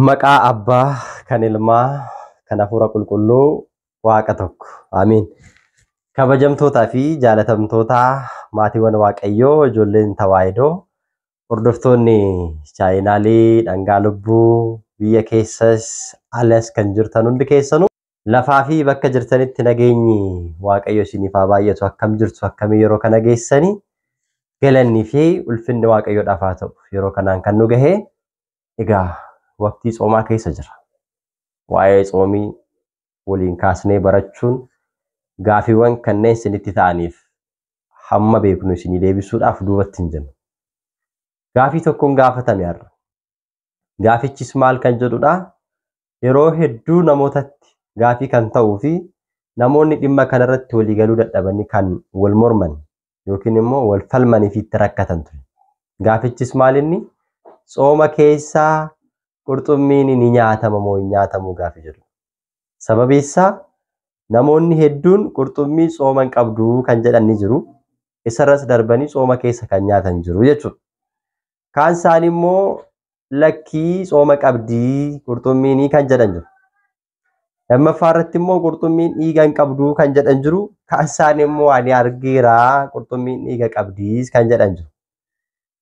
Maqaa Abbaa kan Ilmaa kan Hafuura Qulqulluu Waaqa tokko. Amiin. Kabajamtootaa fi jaalatamtoota maatiiwwan Waaqayyoo, ijoolleen Tawaahidoo, hordoftoonni chaayinaalee dhangaa lubbuu biyya keessas alas kan jirtan hundi keessanuu lafaa fi bakka jirtanitti nageenyi Waaqayyo isiniif haa baay'atu. Akkam jirtu? Akkamii yeroo kana geessanii? Galannii fi ulfinni Waaqayyoodhaaf haa ta'u. Yeroo kanaan kan nu gahee egaa waqtii tsoomaa keessa jira. Waa'ee tsoomii waliin kaasnee barachuun gaafiiwwan kanneen isinitti ta'aniif hamma beeknu isinii deebisuudhaaf duubatti hin jennu. Gaafii tokkoon gaafatame har'a. Gaafichis maal kan jedhudha? Yeroo hedduu namootatti gaafii kan ta'uu fi namoonni dhimma kanarratti walii galuu dadhabanii kan wal morman yookiin immoo wal falmanii fi itti rakkatan ture. Gaafichis maal inni? Tsooma keessaa qurxummiin ni nyaatama moo hin nyaatamu gaafi jedhu. Sababi isaa namoonni hedduun qurxummii tsooma hin qabdu kan jedhan ni jiru. Isarras darbanii tsooma keessa kan nyaatan jiru jechuudha. Kaan isaanii immoo lakkii tsooma qabdii qurxummiinii kan jedhan jiru. Lammaffaa irratti immoo qurxummiin dhiiga hin qabdu kan jedhan jiru. Kaan isaanii immoo ani argeera qurxummiin dhiiga qabdiis kan jedhan jiru.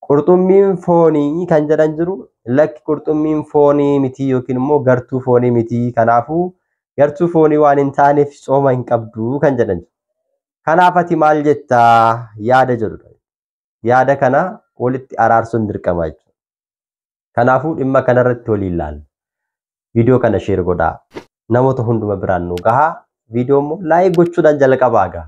Qurxummiin foonii kan jedhan jiru. Lakki qurxummiin foonii miti yookiin immoo gartuu foonii miti. Kanaafuu gartuu foonii waan hin taaneef tsooma hin qabdu kan jedhan jiru. Kanaaf ati maal jettaa yaada jedhudha. Yaada kana walitti araarsuun dirqama jechuudha. Kanaafuu dhimma kanarratti waliin ilaalla. Viidiyoo kana share godhaa. Namoota hunduma biraan nu gahaa. Viidiyoo immoo like gochuudhaan jalqabaa gaha.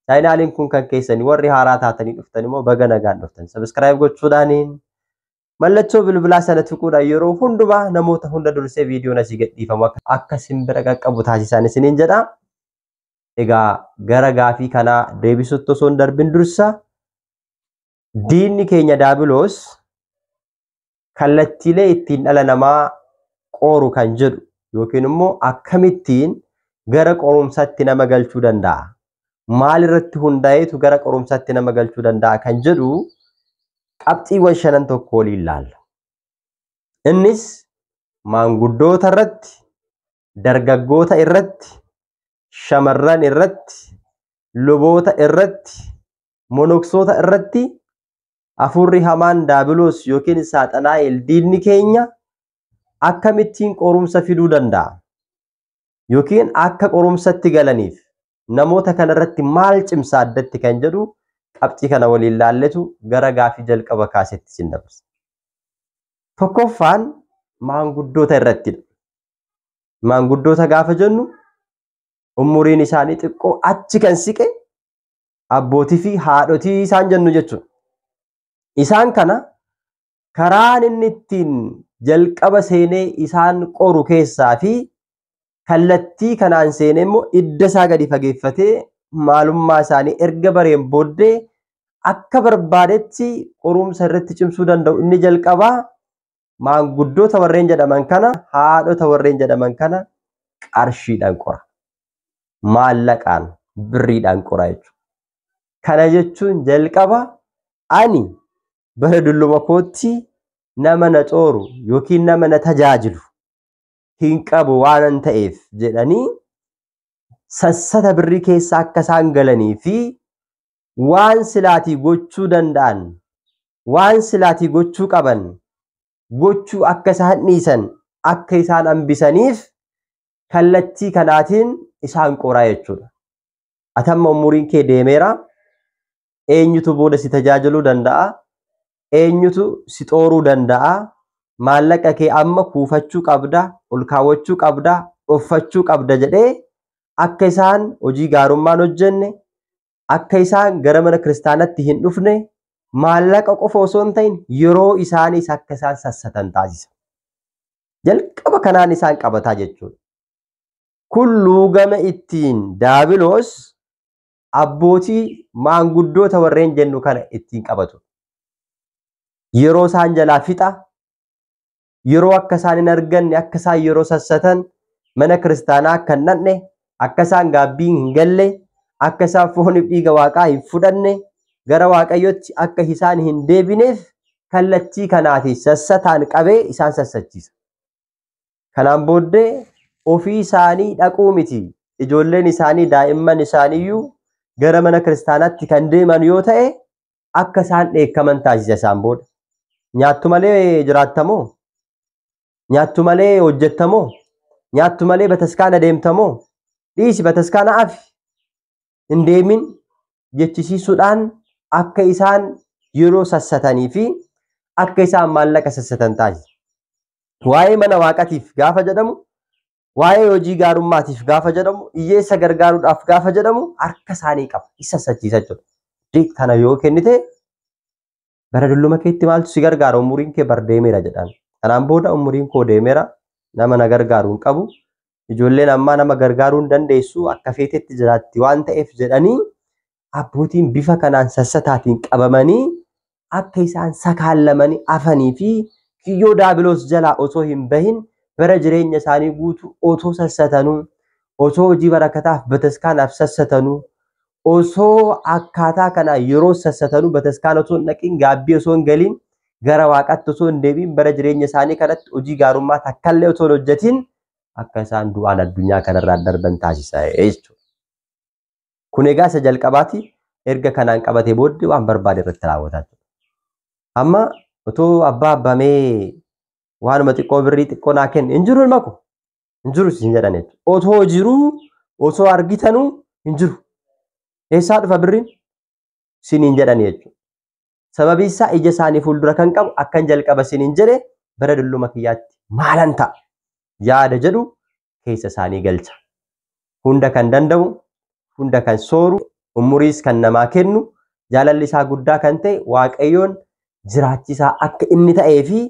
Chaayinaaliin kun kan keessanii warri haaraa taatanii dhuftan immoo baga nagaan dhuftan. Subscribe gochuudhaaniin mallattoo bilbilaa sana tuquudhaan yeroo hundumaa namoota hunda dursee viidiyoon asii gadhiifamu akka simbira qaqqabu taasisan isiniin jedha. Egaa gara gaafii kanaa deebisutti osoo hin darbin dursa diinni keenya Daabiloos kallattiilee ittiin dhala namaa qoru kan jedhu yookiin immoo akkamittiin gara qorumsaatti nama galchuu danda'a? Maal irratti hundaa'eetu gara qorumsaatti nama galchuu danda'a kan jedhu qabxiiwwan shanan tokko waliin ilaalla. Innis maanguddoota irratti, dargaggoota irratti, shamarran irratti, luboota irratti, monoksoota irratti hafuurri hamaan Daabiloos yookiin Saaxanaa'el diinni keenya akkamittiin qorumsa fiduu danda'a? Yookiin akka qorumsatti galaniif namoota kanarratti maal cimsa addatti kan jedhu qabxii kana waliin laalletu gara gaafii jalqaba kaasetti isin dabarsa. Tokkoffaan maanguddoota irrattidha. Maanguddoota gaafa jennu umuriin isaanii xiqqoo achi kan siqe abbootii fi haadhotii isaan jennu jechuudha. Isaan kana karaan inni ittiin jalqaba seenee isaan qoru keessaa fi kallattii kanaan seenee immoo idda isaa gadi fageeffatee maalummaa isaanii erga bareen booddee akka barbaadetti qorumsa irratti cimsuu danda'u inni jalqabaa maanguddoota warreen jedhaman kana haadhota warreen jedhaman kana qarshiidhaan qora. Maallaqaan birriidhaan qora jechuudha. Kana jechuun jalqaba ani bara dulluma kootti nama na xooru yookiin nama na tajaajilu hin qabu waanan ta'eef jedhanii sassata birrii keessa akka isaan galanii fi waan silaatii gochuu danda'an, waan silaatii gochuu qaban gochuu akka isaan dhiisan, akka isaan hambisaniif kallattii kanaatiin isaan qoraa jechuudha. Atamma umuriin kee deemeera. Eenyutu booda si tajaajiluu danda'a? Eenyutu si xooruu danda'a? Maallaqa kee amma kuufachuu qabda, ol kaawwachuu qabda, dhoffachuu qabda jedhee akka isaan hojii gaarummaan hojjenne, akka isaan gara mana kiristaanatti hin dhufne, maallaqa qofa osoo hin ta'in yeroo isaanis akka isaan sassatan taasisa. Jalqaba kanaan isaan qabataa jechuudha. Kun luugama ittiin Daabiloos abbootii maanguddoota warreen jennu kana ittiin qabatu. Yeroo isaan jalaa fixa, yeroo akka isaan hin arganne, akka isaan yeroo sassatan mana kiristaanaa akka hin dhaqne, akka isaan gaabbii hin galle, akka isaan fooniif dhiiga waaqaa hin fudhanne, gara Waaqayyootti akka isaan hin deebineef kallattii kanaatiin sassataan qabee isaan sassachiisa. Kanaan booddee ofii isaanii dhaquu miti. Ijoolleen isaanii daa'imman isaaniiyyuu gara mana kiristaanaatti kan deeman yoo ta'e akka isaan dheekkaman taasisa isaan booda. Nyaattu malee jiraattamoo? Nyaattu malee hojjettamoo? Nyaattu malee bataskaana deemtamoo? Dhiisi bataskaana afi hin deemin jechisiisuudhaan akka isaan yeroo sassatanii fi akka isaan maallaqa sassatan taasisa. Waa'ee mana waaqatiif gaafa jedhamu, waa'ee hojii gaarummaatiif gaafa jedhamu, hiyyeessa gargaaruudhaaf gaafa jedhamu harka isaanii qaba. Isa sassachiisa jechuudha. Kana yoo kennite bara dulluma keetti maaltu si gargaara? Umuriin kee bar deemeera jedhaan. Kanaan booda umuriin koo deemeera, nama na gargaaru hin qabu. Ijoolleen ammaa nama gargaaruu hin dandeessu, akka feetetti jiraatti waan ta'eef jedhanii abbootiin bifa kanaan sassataatiin qabamanii akka isaan sakaallamanii afanii fi kiyyoo daabiloos jalaa osoo hin bahin bara jireenya isaanii guutuu otoo sassatanuu, osoo hojii barakataaf bataskaanaaf sassatanuu, osoo akkaataa kanaa yeroo sassatanuu bataskaana osoo hin dhaqiin, gaabbii osoo hin galiin, gara waaqaatti osoo hin deebiin bara jireenya isaanii kanatti hojii gaarummaa takkallee osoo hin hojjetin akka isaan du'aan addunyaa kanarraa darban taasisa jechuudha. Kun egaa isa jalqabaati. Erga kanaan qabatee booddee waan barbaade irratti raawwataa jira. Amma otoo abbaa abbamee waanuma xiqqoo birrii xiqqoo naa kenni hin jiru ilma ko hin jiru siin jedhan jechuudha. Otoo jiruu osoo argitanuu hin jiru. Eessaa dhufa birriin siniin jedhan jechuudha. Sababi isaa ija isaanii fuuldura kan qabu akkan jalqaba siniin jedhe bara dulluma kiyyaatti maalan ta'a yaada jedhu keessa isaanii galcha. Hunda kan danda'u, hunda kan sooru, umuriis kan namaa kennu, jaalalli isaa guddaa kan ta'e Waaqayyoon jiraachisaa akka inni ta'ee fi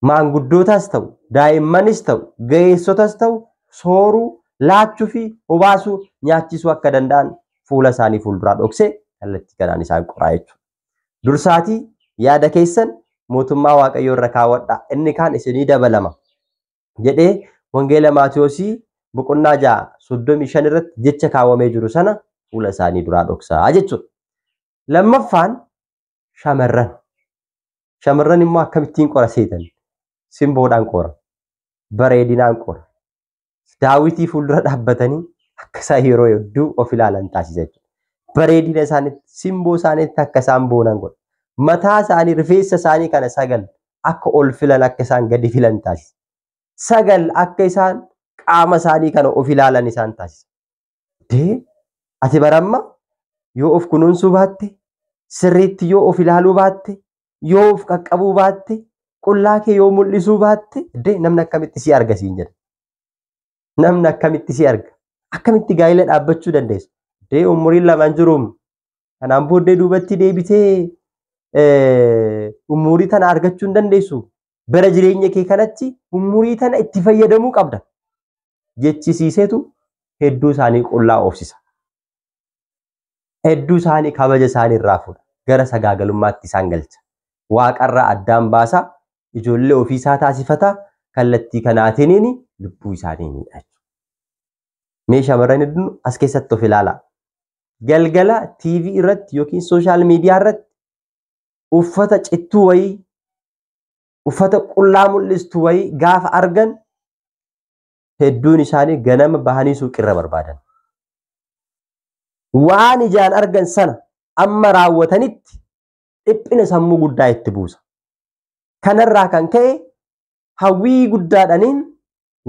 maanguddootas ta'u, daa'immanis ta'u, ga'eessotas ta'u sooruu, laachuu fi obaasuu, nyaachisuu akka danda'an fuula isaanii fuulduraa dhoksee kallattii kanaan isaan qoraa jechuudha. Dursaatii yaada keessan mootummaa Waaqayyoo irra kaawwadhaa, inni kaan isinii dabalama jedhee Wangeela Maatiyoosii boqonnaa 6:35 irratti jecha kaawwamee jiru sana fuula isaanii duraa dhoksaa jechuudha. Lammaffaan shamarran. Shamarran immoo akkamittiin qora seetan? Simboodhaan qora. Bareedinaan qora. Daawitii fuuldura dhaabbatanii akka isaan yeroo hedduu of ilaalan taasisa jechuudha. Bareedina isaaniitti, simboo isaaniitti akka isaan boonan godha. Mataa isaanii, rifeensa isaanii kana sagal akka ol filan, akka isaan gadi filan taasisa. Sagal akka isaan qaama isaanii kana of ilaalan isaan taasisa. Dee ati baramma yoo of kunuunsuu baatte, sirriitti yoo of ilaaluu baatte, yoo of qaqqabuu baatte, qullaa kee yoo mul'isuu baatte, dee namni akkamitti si arga siin jedha. Namni akkamitti si arga? Akkamitti gaa'ela dhaabbachuu dandeessa? Dee umuriin lamaan jiruum. Kanaan booddee duubatti deebitee umurii tana argachuu hin dandeessu. Bara jireenya kee kanatti umurii tana itti fayyadamuu qabda. Jechisiiseetu hedduu isaanii qullaa oofsisa. Hedduu isaanii kabaja isaanii irraa fuudha. Gara sagaagalummaatti isaan galcha. Waaqarraa addaan baasa. Ijoollee ofiisaa taasifata. Kallattii kanaatiin lubbuu isaanii miidha. Mee shamarran hedduun as keessatti of ilaalaa. Galgala TV irratti yookiin sooshaal miidiyaa irratti uffata cittuu wayii, uffata qullaa mul'istu wayii gaafa argan hedduun isaanii ganama bahanii suuqirra barbaadan. Waan ijaan argan sana amma raawwatanitti dhiphina sammuu guddaa itti buusa. Kanarraa kan ka'e hawwii guddaadhaniin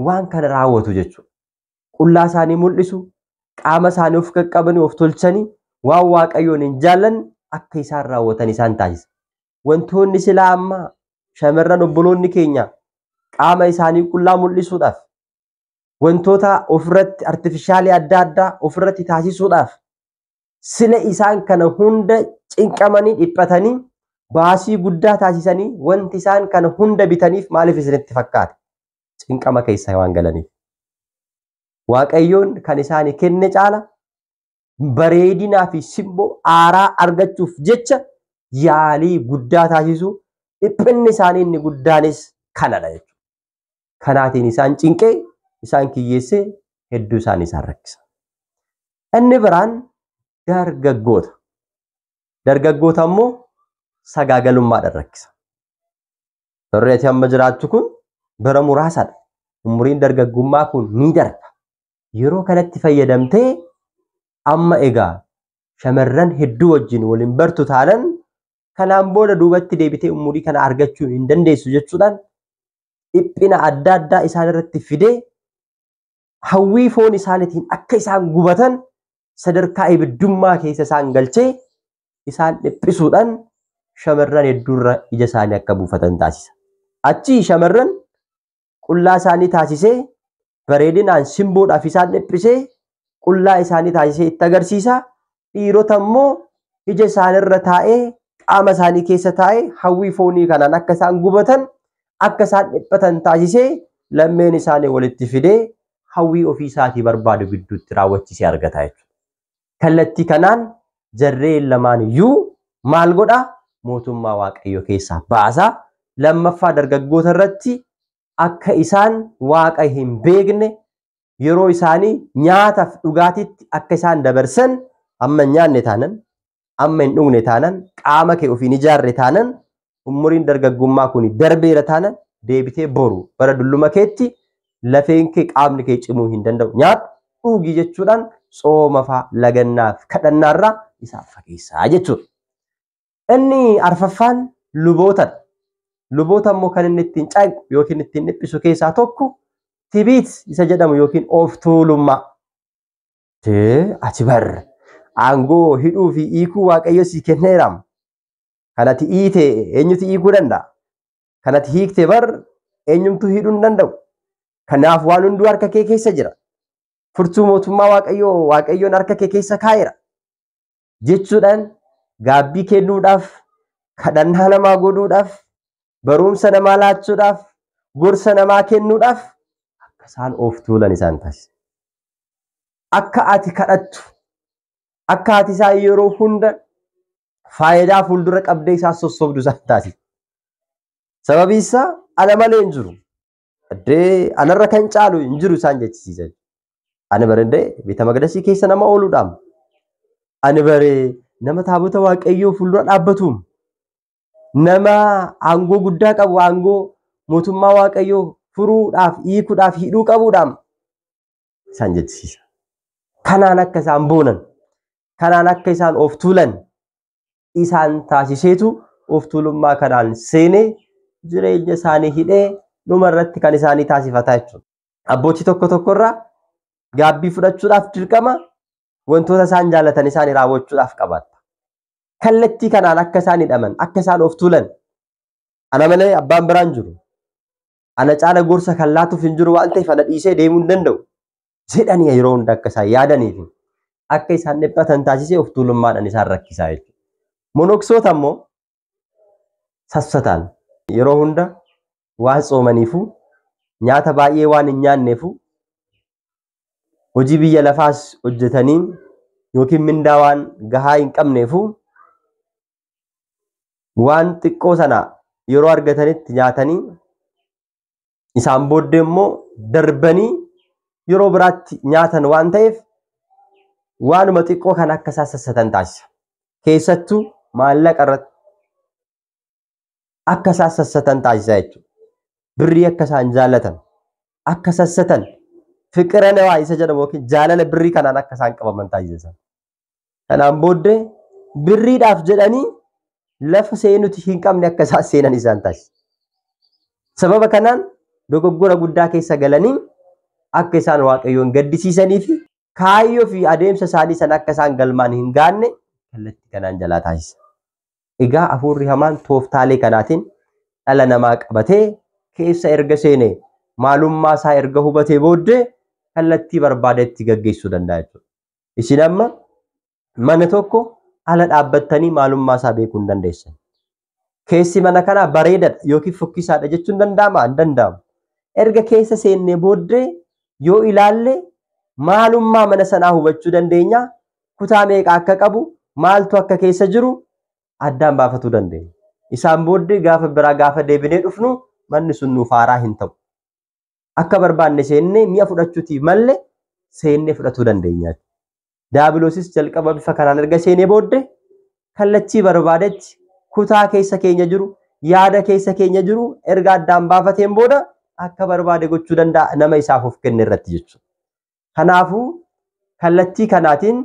waan kana raawwatu jechuudha. Qullaa isaanii mul'isu, qaama isaanii of qaqqabanii of tolchanii waan Waaqayyoon hin jaallanne akka isaan raawwatan isaan taasisa. Wantoonni silaa amma shamarran obboloonni keenya qaama isaanii qullaa mul'isuudhaaf wantoota ofirratti artifishaalii adda addaa ofirratti taasisuudhaaf sila isaan kana hunda cinqamanii dhiphatanii baasii guddaa taasisanii wanti isaan kana hunda bitaniif maaliif isinitti fakkaate? Cinqama keessa waan galaniif. Waaqayyoon kan isaanii kenne caala bareedinaa fi simboo aaraa argachuuf jecha yaalii guddaa taasisu. Dhiphinni isaanii inni guddaanis kanadha jechuudha. Kanaatiin isaan cinqee isaan kiyyeessee hedduu isaanii isaan rakkisa. Inni biraan dargaggoota. Dargaggoota immoo sagaagalummaadhaan rakkisa. Barri ati amma jiraattu kun bara muraasadha. Umuriin dargaggummaa kun ni darba. Yeroo kanatti fayyadamtee amma egaa shamarran hedduu wajjin waliin bartu taanan kanaan booda duubatti deebitee umurii kana argachuu hin dandeessu jechuudhaan dhiphina adda addaa isaan irratti fidee hawwii foon isaaniitiin akka isaan gubatan sadarkaa ibiddummaa keessa isaan galchee isaan dhiphisuudhaan shamarran hedduurra ija isaanii akka buufatan taasisa. Achii shamarran qullaa isaanii taasisee bareedinaan simboodhaaf isaan dhiphisee qullaa isaanii taasisee itti agarsiisa. Dhiirota immoo ija isaanirra taa'ee qaama isaanii keessa taa'ee hawwii foonii kanaan akka isaan gubatan akka isaan dhiphatan taasisee lammeen isaanii walitti fidee hawwii ofii isaatii barbaadu gidduutti raawwachiisee argata jechuudha. Kallattii kanaan jarreen lamaan iyyuu maal godhaa? Mootummaa Waaqayyoo keessaa baasaa. Lammaffaa dargaggoota irratti akka isaan Waaqa hin beekne yeroo isaanii nyaataaf dhugaatiitti akka isaan dabarsan amma hin nyaanne taanan, amma hin dhugne taanan, qaama kee ofiin ijaarre taanan, umuriin dargaggummaa kun darbeera taanan deebitee boru bara dulluma keetti lafeen kee qaamni kee cimuu hin danda'u. Nyaadhu dhugi jechuudhaan tsooma fa'aa lagannaaf kadhannaarraa isaan fageessaa jechuudha. Inni arfaffaan lubootadha. Luboota immoo kan inni ittiin canqu yookiin ittiin dhiphisu keessaa tokko tibiit isa jedhamu yookiin of tuulummaa. Ati bar aangoo hidhuu fi hiikuu Waaqayyo sii kenneera. Kanati hiite eenyutu hiikuu danda'a? Kanati hiikte bar eenyumtu hidhuu hin danda'u. Kanaaf waan hunduu harka kee keessa jira. Furtuu mootummaa Waaqayyoo Waaqayyoon harka kee keessa kaa'eera. Jechuudhaan gaabbii kennuudhaaf, kadhannaa namaa godhuudhaaf, barumsa namaa laachuudhaaf, gorsa namaa kennuudhaaf akka isaan of tuulan isaan taasisa. Akka ati kadhattu, akka ati isaan yeroo hunda faayidaa fuuldura qabdee isaan sossobdu isaan taasisa. Sababi isaa ana malee hin jiru. Addee anarra kan caalu hin jiru isaan jechisiisa. Ani barandee beeta maqdasii keessa nama ooluudhaam. Ani baree nama taabota Waaqayyoo fuuldura dhaabbatuum. Nama aangoo guddaa qabu aangoo mootummaa Waaqayyoo furuudhaaf hiikuudhaaf hidhuu qabuudhaam isaan jechisiisa. Kanaan akka isaan boonan, kanaan akka isaan of tuulan isaan taasiseetu of tuulummaa kanaan seenee jireenya isaanii hidhee dhuma irratti kan isaanii taasifataa jechuudha. Abbootii tokko tokkorraa gaabbii fudhachuudhaaf dirqama wantoota isaan jaalatan isaanii raawwachuudhaaf qabaata. Kallattii kanaan akka isaan hidhaman, akka isaan of tuulan. Ana malee abbaan biraan jiru. Ana caala gorsa kan laatuuf hin jiru waan ta'eef ana dhiisee deemuu hin danda'u. Jedhanii yeroo hunda akka isaan yaadaniif akka isaan dhiphatan taasisee of tuulummaadhaan isaan rakkisaa jechuudha. Monoksoota immoo sassataan yeroo hunda waan tsoomaniifu nyaata baay'ee waan hin nyaanneefu hojii biyya lafaas hojjetanii yookiin mindaa waan gahaa hin qabneefu waan xiqqoo sana yeroo argatanitti nyaatanii isaan booddee immoo darbanii yeroo biraatti nyaatan waan ta'eef waanuma xiqqoo kan akka isaan sassatan taasisa. Keessattuu maallaqa irratti akka isaan sassatan taasisa jechuudha. Birrii akka isaan jaallatan, akka sassatan, fiqira nawaa isa jedhamu yookiin jaalala birrii kanaan akka isaan qabaman taasisa. Kanaan booddee birriidhaaf jedhanii lafa seenuti hin qabne akka isaan seenan isaan taasisa. Sababa kanaan dogoggora guddaa keessa galanii akka isaan Waaqayyoon gaddisiisanii fi kaayyoo fi adeemsa isaanii sana akka isaan galmaan hin gaanne kallattii kanaan jalaa taasisa. Egaa hafuurri hamaan tooftaalee kanaatiin dhala namaa qabatee keessa erga seene maalummaa isaa erga hubatee booddee kallattii barbaadetti gaggeessuu danda'a jechuudha. Isin amma mana tokko ala dhaabbattanii maalummaa isaa beekuu hin dandeessan. Keessi mana kanaa bareedaadha yookiin fokkisaadha jechuun danda'amaa? Hin danda'amu. Erga keessa seennee booddee yoo ilaalle maalummaa mana sanaa hubachuu dandeenya. Kutaa meeqa akka qabu, maaltu akka keessa jiru addaan baafatuu dandeenya. Isaan booddee gaafa biraa gaafa deebinee dhufnu manni sun nuuf haaraa hin ta'u. Akka barbaanne seennee mi'a fudhachuutiif malee seennee fudhatuu dandeenya. Daabiloosis jalqaba bifa kanaan erga seenee booddee kallattii barbaadetti kutaa keessa keenya jiru, yaada keessa keenya jiru erga addaan baafateen booda akka barbaade gochuu danda'a nama isaaf of kenne irratti jechuudha. Kanaafuu kallattii kanaatiin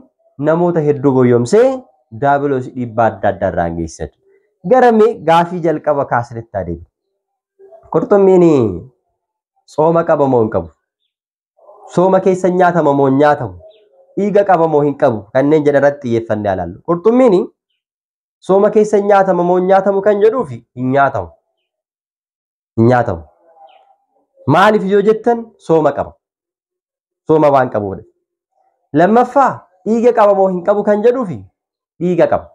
namoota hedduu goyyomsee daabiloos dhiibbaa adda addaa irraan geessisa. Gara mee gaafii jalqaba kaasnetti adeemu. Qurxummiin sooma qaba moo hin qabu? Sooma keessa nyaatama moo hin nyaatamu? Dhiiga qaba moo hin qabu? Kanneen jedhan irratti xiyyeeffannee ilaallu. Qurxummiin sooma keessa nyaatama moo hin nyaatamu kan jedhuufi hin nyaatamu. Hin nyaatamu. Maaliif yoo jettan sooma qaba. Sooma waan qabuudha. Lammaffaa dhiiga qaba moo hin qabu kan jedhuufi dhiiga qaba.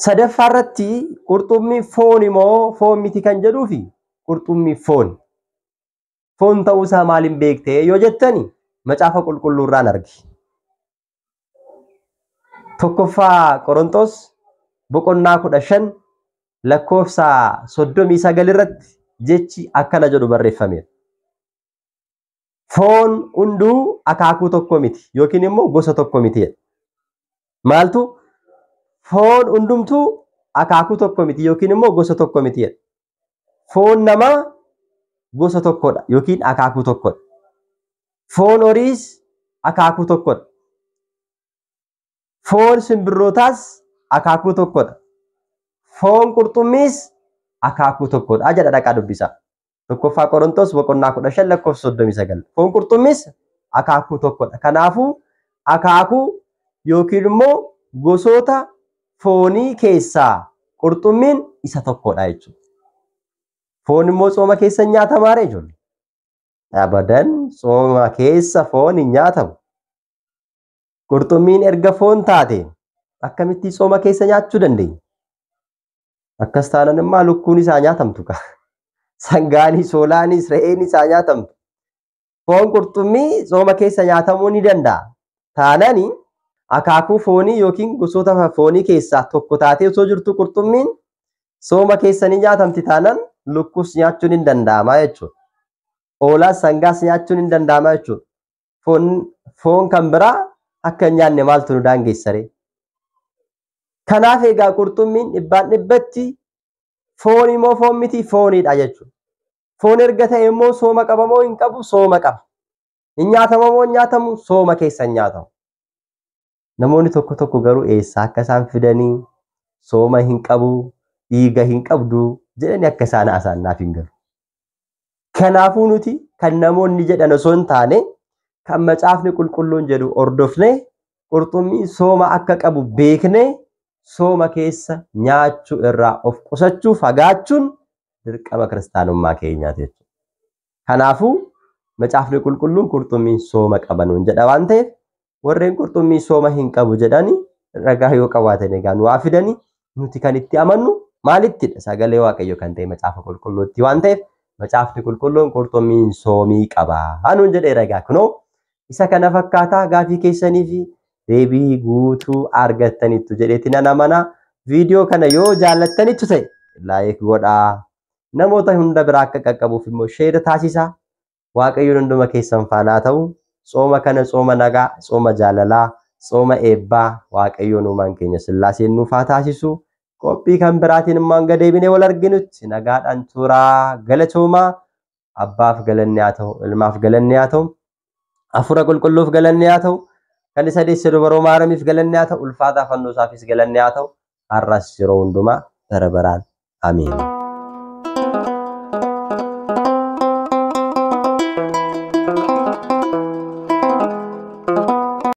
Sadaffaa irratti qurxummii foon moo foon miti kan jedhuufi qurxummii foon. Foon ta'uusaa maaliin beektee yoo jettani macaafa qulqulluu irraan argi. Tokkoffaa Qorontos boqonnaa 15 lakkoofsa 39 irratti jechi akkana jedhu barreeffameera. Foon hunduu akaakuu tokko miti yookiin immoo gosa tokko miti. Maaltu foon hundumtuu akaakuu tokko miti yookiin immoo gosa tokko miti. Foon namaa gosa tokkodha yookiin akaakuu tokkodha. Foon horiis akaakuu tokkodha. Foon simbirrootaas akaakuu tokkodha. Foon qurxummiis akaakuu tokkodha jedha dhaqaa dubbisaa. Tokkoffaa Qorontos boqonnaa 15 lakkoofsa 39. Foon qurxummiis akaakuu tokkodha. Kanaafuu akaakuu yookiin immoo gosoota foonii keessaa qurxummiin isa tokkodha jechuudha. Foon immoo sooma keessa nyaatamaa ree ijoollee? Abadan sooma keessa foon hin nyaatamu. Qurxummiin erga foon taate akkamitti sooma keessa nyaachuu dandeenya? Akkas taanaan immoo lukkuun isaa nyaatamtu ka. Sangaanis, hoolaanis, re'eenis haa nyaatamtu. Foon qurxummii sooma keessa nyaatamuu ni danda'a. Taanani akaakuu foonii yookiin gosoota foonii keessaa tokko taatee osoo jirtu qurxummiin sooma keessa ni nyaatamti taanaan lukkuus nyaachuun hin danda'ama jechuudha. Hoolaas sangaas nyaachuun hin danda'ama jechuudha. Foon kan biraa akka hin nyaanne maaltu nu daangeessa ree? Kanaaf egaa qurxummiin dhibbaan dhibbatti foon immoo foon miti fooniidha jechuudha. Foon erga ta'e immoo sooma qaba moo hin qabu? Sooma qaba. Hin nyaatama moo hin nyaatamu? Sooma keessa hin nyaatamu. Namoonni tokko tokko garuu eessaa akka isaan fidanii sooma hin qabu, dhiiga hin qabdu jedhanii akka isaan haasa'an naaf hin galu. Kanaafuu nuti kan namoonni jedhan osoo hin taane kan macaafni qulqulluun jedhu hordofnee qurxummii sooma akka qabu beeknee sooma keessa nyaachuu irraa of qusachuu fagaachuun dirqama kiristaanummaa keenyaati jechuudha. Kanaafuu macaafni qulqulluun qurxummiin sooma qaba nuun jedha waan ta'eef warreen qurxummii sooma hin qabu jedhanii ragaa yoo qabaatan egaa nu haa fidanii nuti kan itti amannu maalittidha? Sagalee Waaqayyoo kan ta'e macaafa qulqulluutti waan ta'eef macaafni qulqulluun qurxummiin soomii qaba nuun jedheera. Egaa kunoo isa kana fakkaataa gaafii keessanii fi deebii guutuu argattaniittu jedheeti nan amana. Viidiyoo kana yoo jaallattanitti ta'e like godhaa. Namoota hunda biraa akka qaqqabuuf immoo share taasisaa. Waaqayyoon hunduma keessan faana haa ta'u. Tsooma kana tsooma nagaa, tsooma jaalalaa, tsooma eebbaa Waaqayyoon uumaan keenya Sillaaseen nuuf haa taasisu. Qophii kan biraatiin immoo hanga deebinee wal arginutti nagaadhaan turaa. Galatoomaa. Abbaaf galanni haa ta'u, ilmaaf galanni haa ta'u, hafuura qulqulluuf galanni haa ta'u, kan isa deesse dubaroo Maaramiif galanni haa ta'u, ulfaataa fannoo isaafis galanni haa ta'u, har'as yeroo hundumaa bara baraan. Ameen.